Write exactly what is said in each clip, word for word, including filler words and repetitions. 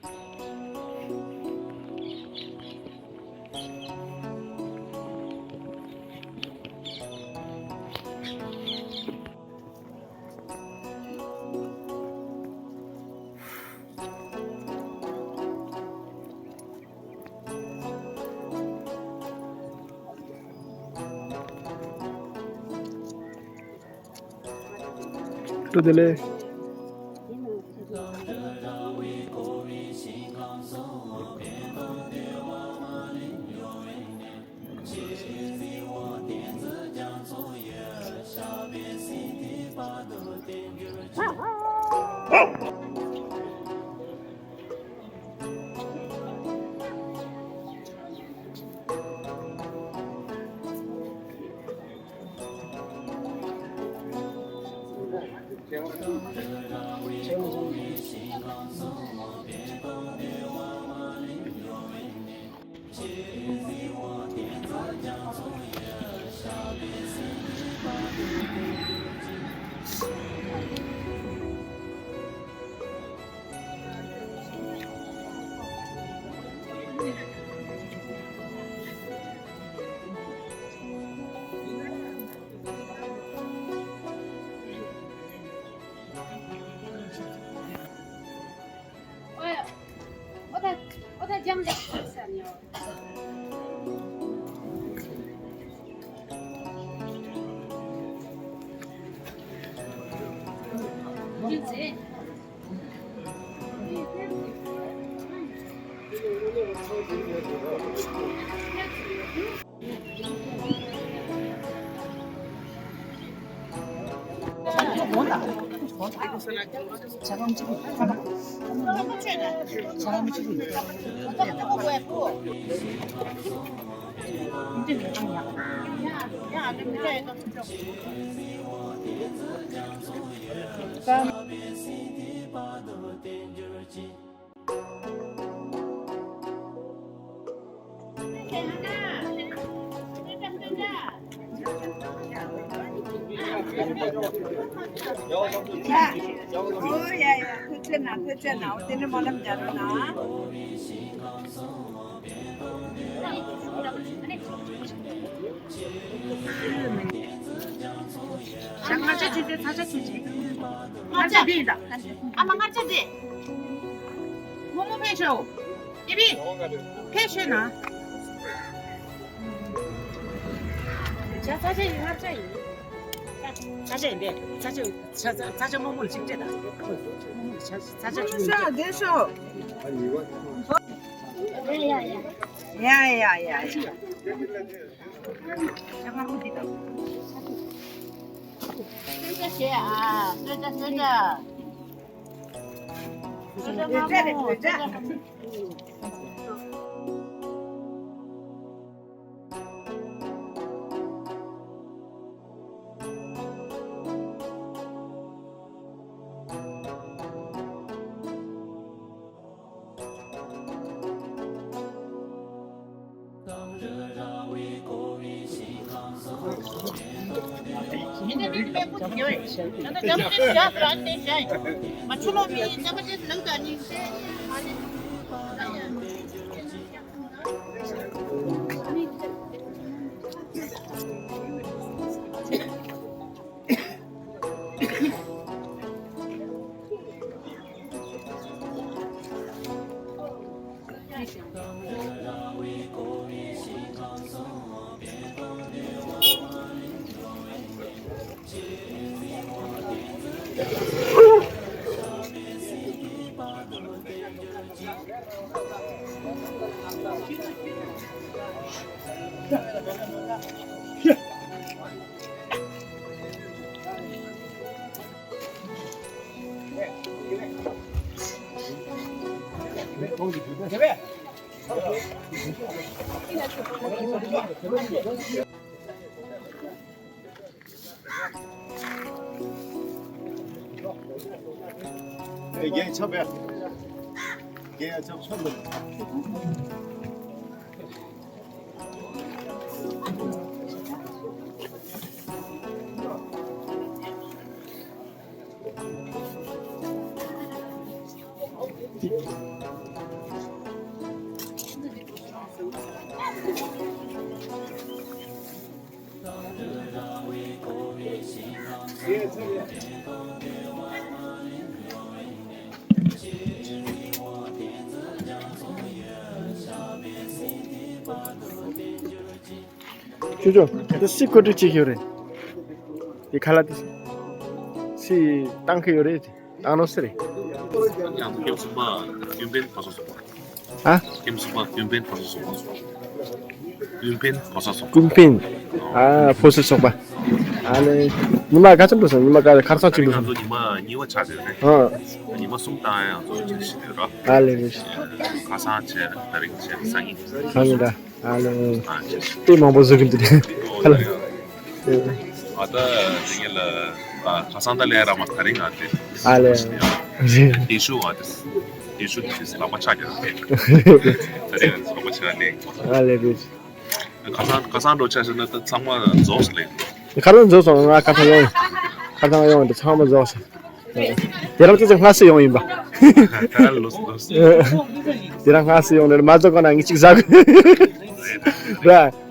བཀྲ་ཤིས་བདེ་ལེགས། ཨོ་ཡ་ཡ། ཐུགས་རྗེ་གནང་། ཐུགས་རྗེ་གནང་། དེ་ནི་སྨོན་ལམ་རྒྱག་རོགས་གནང་། ཞག་ལྔ་ཆ་ཆུ་ཚོད་ཚ་ཆ་ཆུ་ཆེ། ལྔ་ཆ་འདི་ཡིན་ད། ཨ་མ་ལྔ་ཆ་འདི། མོ་མོ་ཕེབས་ཤོག་ཨི་བི། ཕེབས་ཤོད་ན། ཆ་ཚ་ཆ་ཡིན། ལྔ་ཆ་ཡིན། ཚ་ཆ་ཡིན་པས། ཚ་ཆ་ཚ་ཚ་ཚ་ཆ་མོ་མོ་ལ་གཅིག་སྤྲད་ད། མོ་མོ་ལ་ཆ་ཚ་ཆ་ཆུ་ཡིན། ཤོག་བསྡད་ཤོག་ཡ་ཡ་ཡ་ཡ། ཡ་ཡ་ཡ་ཡ། ཤ་མངར་མོ་འདི་དང་། སྟོན་ཆ་བྱེད་ཨ། སྟོན་ཆ་སྟོན་ཆ། སྟོན་ཆ་མངར་མོ། སྟོན་ཆ། རྒྱན་ཆགས་པས། རྒྱན་ཆགས་ཆོག་མི་འདུག་ཅོ་ཅོ། འདི་སི་ཀོ་ཏི་ཅིག་ཡོད་རེད། འདི་ཁ་ལག་འདི་སི་བཏང་གི་ཡོད་རེད། བཏང་ནོ་སི་རེད། ཡང་ཁེམ་སུ་པ་ཀུན་ཕན་ཕོ་སོ་སོ་པ། ཨ། ཁེམ་སུ་པ་ཀུན་ཕན་ཕོ་སོ་སོ་པ། ཀུན་ཕན་ཕོ་སོ་སོ་པ། ཀུན་ཕན། ཨ། ཕོ་སོ་སོ་པ། ཨ་ལེ། ཉི་མ་ག་ཚོད་འགྲོ་སོང་། ཉི་མ་ག་ཁར་སང་ཅིག་འགྲོ་ང་སོང་། ཚོ་ཉི་མ་གཉིས་པ་ཆགས་ཟེར་རེད། ཨ། ཉི་མ་གསུམ་བཏང་ཡང་ཚོ་ཅིག་ཞིག་རེད་ར། ཨ་ལེ་ལེ། ཁ་སང་བྱས་ད་རིང་བྱས་སང་ཉིན། སང་ཉིན་ར། ཨ་ལེ། ཨ་ཅེ། དེ་མང་པོ་བཟོ་གི་འདུག་ཁ་ལ། ཨ་ད་དེ་ག་ལ་ཨ་ཁ་སང་ད་ལས་ར་མ་ད་རིང་ང་དེ། ཨ་ལེ། དེ་ཤུ་ང་དེ། དེ་ཤུ་དེ་ལག་པ་ཆག་རྒྱག་དེ། ད་རིང་ལག་པ་ཆག་ལེ། ཨ་ལེ་ལེ། ཁ་སང་ཁ་སང་འགྲོ་ཆ་ཤོད་ན་ད་ཚང་མ་རྫོགས་སོང་ལེ། ཁ་སང་རྫོགས་སོང་། ང་ཁ་སང་ཡོང་། ཁ་སང་ཡོང་དེ་ཚང་མ་རྫོགས་སོང་། དེ་རིང་ཙི་ཙི་སྔ་སེ་ཡོང་ཡིན་པ། ལོས་ལོས། དེ་རིང་སྔ་སེ་ཡོང་ནས་མ་རྫོགས་གོང་ན་ངས་གཅིག་ཟ་དགོས་ར།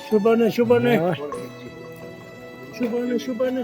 ཤུ་པ་ནི་ཤུ་པ་ནི། ཤུ་པ་ནི་ཤུ་པ་ནི།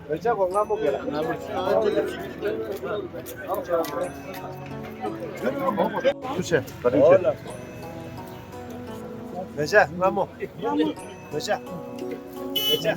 བོད་ཇ་གོ་སྔ་མོ་གེ་ལ་སྔ་མོ། ཐུགས་ཆེ། བཀའ་དྲིན་ཆེ། བོད་ཇ་སྔ་མོ། བོད་ཇ། བོད་ཇ།